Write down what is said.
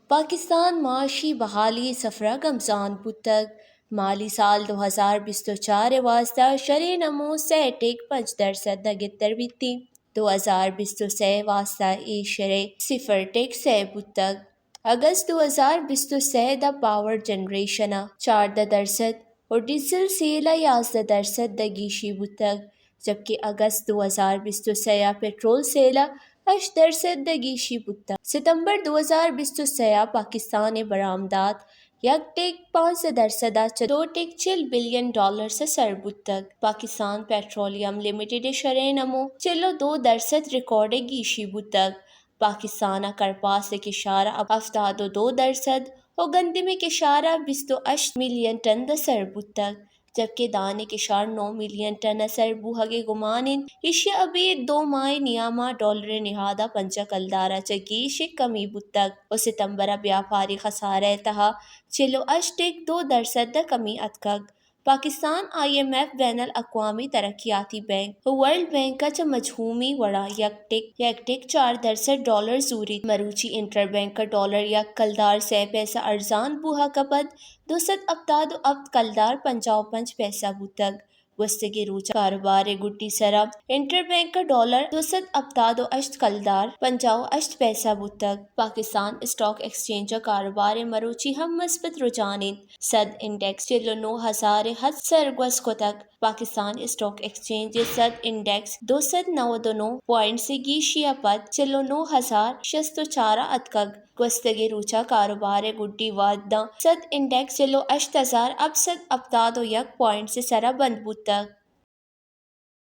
پاکستان معاشی بحالی ءِ سفر ءَ گمزان بوتگ۔ مالی سال دو ہزار بیست ءُ چار ءِ واستہ شریں نمو سئے ٹک پنچ درسد ءَ گہتر بیتیں۔ دو ہزار بیست ءُ سئے ءِ واستہ اے شریں صفر ٹک سئے بوتگ۔ اگست دو ہزار بیست ءُ سئے ءَ پاور جنریشن ءَ چاردہ درسد ءُ ڈیزل سیل ءَ یازدہ درسد ءَ گیشی بوتگ، جبکہ اگست دو ہزار بیست ءُ سئے ءَ پٹرول سیل ءَ ہشت درسد ءَ گیشی بوتگ۔ ستمبر دو ہزار بیست ءُ سئے ءَ پاکستان ءِ برآمدات یک ٹک پانزدہ درسد ءَ چہ دو ٹک چل بلین ڈالرز ءَ سر بوتگ۔ پاکستان پیٹرولیم لمیٹڈ ءِ شریں نمو چل ءُ دو درسد ریکارڈ ءَ گیشی بوتگ۔ پاکستان ءَ کرپاس ءِ کشار ءَ ہفتاد ءُ دو درسد ءُ گندم ءِ کشار ءَ بیست ءُ ہشت ملین ٹن ءَ سر بوتگ، جبکہ دان ءِ کشار نو ملین ٹن ءَ سر بوہگ ءِ گمان انت۔ ایشی ءَ ابید دو ماہ ءِ نیام ءَ ڈالر ءِ نہاد ءَ پنجاہ کلدار ءَ چہ گیش ءِ کمی بوتگ ءُ ستمبر ءَ بیاپاری خسارہ ءِ تہا چل ءُ ہشت ٹک دو درسد ءَ کمی اتکگ۔ پاکستان آئی ایم ایف، بین الاقوامی ترقیاتی بینک ءُ ورلڈ بینک ءَ چہ مجموعی وڑا یک ٹک، یک ٹک چار درسد ڈالر زوریت۔ مروچی انٹر بینک ڈالر یک کلدار سئے پیسہ ارزان بوہگ ءَ پد دو سد ہپتاد ءُ ہپت کلدار پنجاہ ءُ پنچ پیسہ بوتگ۔ گوستگیں روچ ءَ کاروبار ءِ گڈی سر ءَ انٹر بینک ڈالر دو سد ہپتاد ءُ ہشت کلدار پنجاہ ءُ ہشت پیسہ بوتگ۔ پاکستان اسٹاک ایکسچینج ءِ کاروبار ءَ مروچی ہم مثبت رجحان انت۔ سد انڈیکس چل ءُ نو ہزار ءِ حد سرگوز کتگ۔ پاکستان اسٹاک ایکسچینج ءِ سد انڈیکس دو سد نود ءُ نو پوائنٹس ءِ گیشی ءَ پد چل ءُ نو ہزار شست ءُ چار ءَ اتکگ۔ گوستگیں روچ ءَ کاروبار ءِ گڈی وھد داں سد انڈیکس چل ءُ ہشت ہزار ہپت سد ہپتاد ءُ یک پوائنٹس ءِ سر ءَ بند بوتگ۔